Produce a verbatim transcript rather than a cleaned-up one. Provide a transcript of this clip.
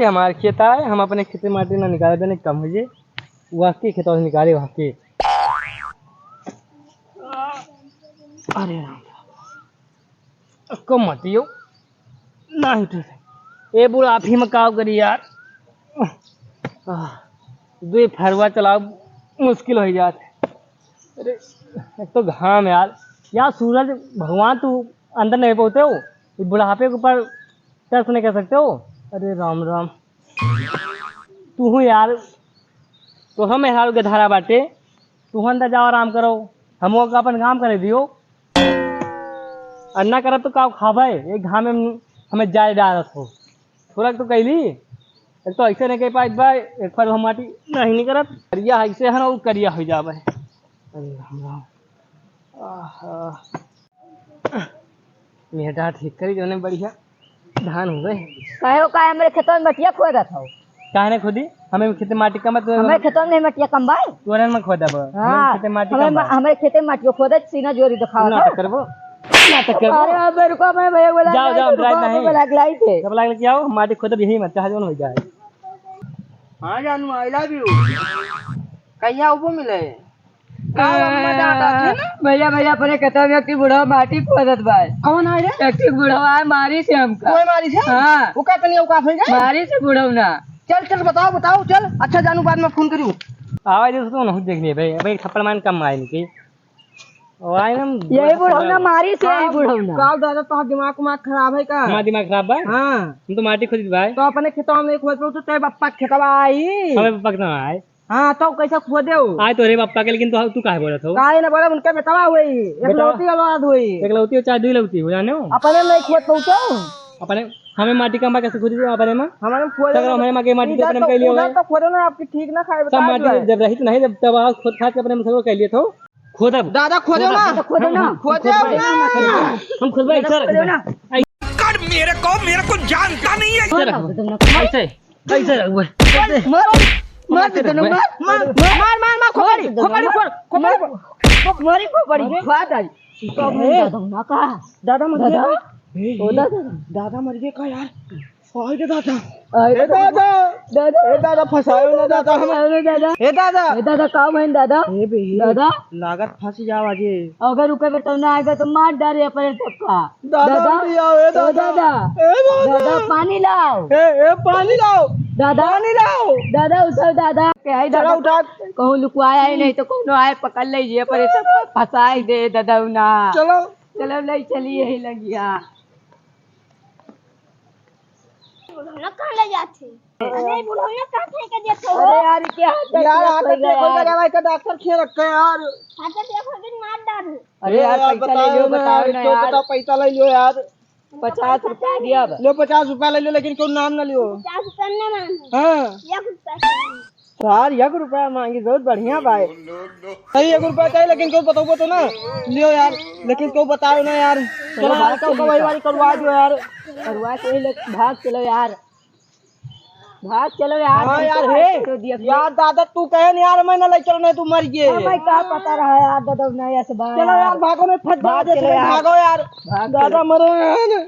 हमार खेत आए, हम अपने खेत में माटी ना निकाले देने, कम हो जाए, वह के खेत निकाले वह के। अरे राम राम। कम मत यो। नहीं उठे। ए बुढ़ापी में का करी यार। आह, दुई फरवा चलाओ मुश्किल हो जात। अरे, एक तो घाम यार। यार सूरज भगवान तू अंदर नहीं पहुँचते हो। ये बुढ़ापे के ऊपर तर्क नहीं कर सकते हो। अरे राम राम। तू हूँ यार। तो हम यार गधारा बाटे। तुहन त जाओ आराम करो, हमो का अपन काम करे दियो। और ना करब तो का खाबे, एक घामे में हमें जाए डालत हो। थोड़ा तो कैली, एक तो ऐसे नहीं कह पाइत बा, एक बार हम माटी नहीं निकरत, करिया ऐसे है ना, वो करिया हो जाबे। अरे राम राम। आहा। मेहटा ठीक करी, जौने बढ़िया धान हो गए। काहे हो, काहे हमरे खेतवा में मटिया खोदत हो? काहे ने खोदी? हमें खेते माटी कम बा, तू हमरे खेतवा में मटिया कम बा? तोरे में खोदब। हाँ, हमें खेते माटी हमें कम बा। मा-, हमरे खेते में मटिया खोदत, सीना जोरी दिखावत हो। नाटक करबो। नाटक करबो। अरे, अब रुको, मैं भैया बोला, जाओ, जाओ, रुको, drive नहीं। बोला, लाइट है। जब लाग लेके आओ, माटी खोदब यही मत, चाहे जौन हो जाए। हाँ जानू, I love you। कहिया उबो मिले? का अम्मा जाता थी ना? भैया, भैया, अपने खेतवा में एक बुढ़वा माटी खोदत बा। कौन है रे? एक बुढ़वा है, मारी से हमका। कोई मारी से? हाँ। वो का तनी औकात होई गई? मारी से बुढ़वा ना। चल, चल, बताओ, बताओ, चल। अच्छा जानू, बाद में फोन करियो। आवाज उसको नहीं देखनी है भाई, भाई थप्पड़ मार कम आए इनकी। वो आए ना, यही बुढ़वा ना मारी से, यही बुढ़वा ना। का दादा, तोहार दिमाग उमाग खराब है का? हमारा दिमाग खराब बा? हाँ। हम तो माटी खोदित भाई। तो अपने खेतवा में नहीं खोद पाऊ तो तेरे बप्पा के खेतवा आई। हमें बप्पा के ना आए। हाँ, तो कैसे खोदे हो? आए तोरे बप्पा के, लेकिन तू, तू काहे बोलत हो? काहे ना बोला, उनका बेटवा हुई, बेटवा? एकलौती औलाद हुई। एकलौती हो चाहे दुई लौती हो, जाने हो? अपने नहीं खोद पाऊ तो? अपने, हमें माटी कम बा, कैसे खोदी तू अपने में? हमारे में खोदे सगरो ना। हमारे माँ के माटी इधर अपने में तो, कह लियो उधर है। तो खोदे ना, आपकी ठीक ना खाए, सब बता माटी दो है। जब रही तो नहीं, जब, जब आओ, खोद खाद के अपने में सगरो कह लिए तो। खोदब। दादा, खोदे ना। खोदब। खोदे ना। हम, हम खोदब। खोदब। हम खोदब, दादा, सर। खोदे ना। आई। कर मेरे को, मेरे को जानता नहीं है। ऐसे रखो। ऐसे, ऐसे रखो। मार, मार दे दोनों, मार, मार, मार, मार, मार, खोपड़ी, खोपड़ी फोड़, खोपड़ी फोड़। मारी खोपड़ी, अरे। फाट आई। तो ए। दादा ना का? दादा मर गया। दादा? ए, ओ दादा। दादा मर गया का यार? आय रे दादा। आय रे ए दादा। दादा। ए दादा, फंसायो ना दादा हम। अरे दादा। ए दादा। ए दादा, का भइन दादा? ए बे। दादा। लागत फंस जाओ आजे। अगर रुपये में तो ना आएगा तो मार डारे अपने सबका। दादा, दादा। उठी आओ, ए ओ दादा। दादा। ए दादा। दादा, पानी लाओ। ए, ए, पानी लाओ। दादा। पानी लाओ। दादा, उठाओ दादा। के आई चला दादा। उठा। कहूँ लुकवाया ही नहीं तो कौनो आए पकड़ ले ये पर सबका फंसाई दे दादा ना। चलो। चलो ले चलिए ही लगिया। बुढ़ौना कहाँ ले जात है? अरे, बुढ़ौना कहाँ फेंक के देत हो? अरे यार, ये क्या हाथ यार, हाथ देखो, यार। लगा भाई का डॉक्टर खेल रखा है यार। हाथ देखो, दिन मार डाल। अरे यार, पैसा ले लो, बताओ ना यार। बताओ, पैसा ले लो यार। पचास रुपया दिया बा। लो, पचास रुपया ले लो, लेकिन कोई नाम ना लियो। पचास रुपया ना मांगो। हाँ। एक रुपया। यार, एक रुपया मांगी, बहुत बढ़िया भाई। नहीं, एक रुपया चाहिए, लेकिन कोई बताओ तो ना। लियो यार, लेकिन कोई बताओ ना यार। चलो, चलो, भाग हाथ चलो, का वही भाग। वाली करवा दो यार। करवा के ही ले, भाग चलो यार। भाग चलो यार, हाँ यार, हे। यार दादा, तू कहे नहीं यार, मैं ना ले चलो, नहीं तू मर गए। हाँ, मैं का पता रहा यार, दादा, नहीं ऐसे भाग चलो यार, यार। भागो, मैं फंस भाग जाओ, चलो यार। भागो यार। भाग दादा चलो। मरो यार।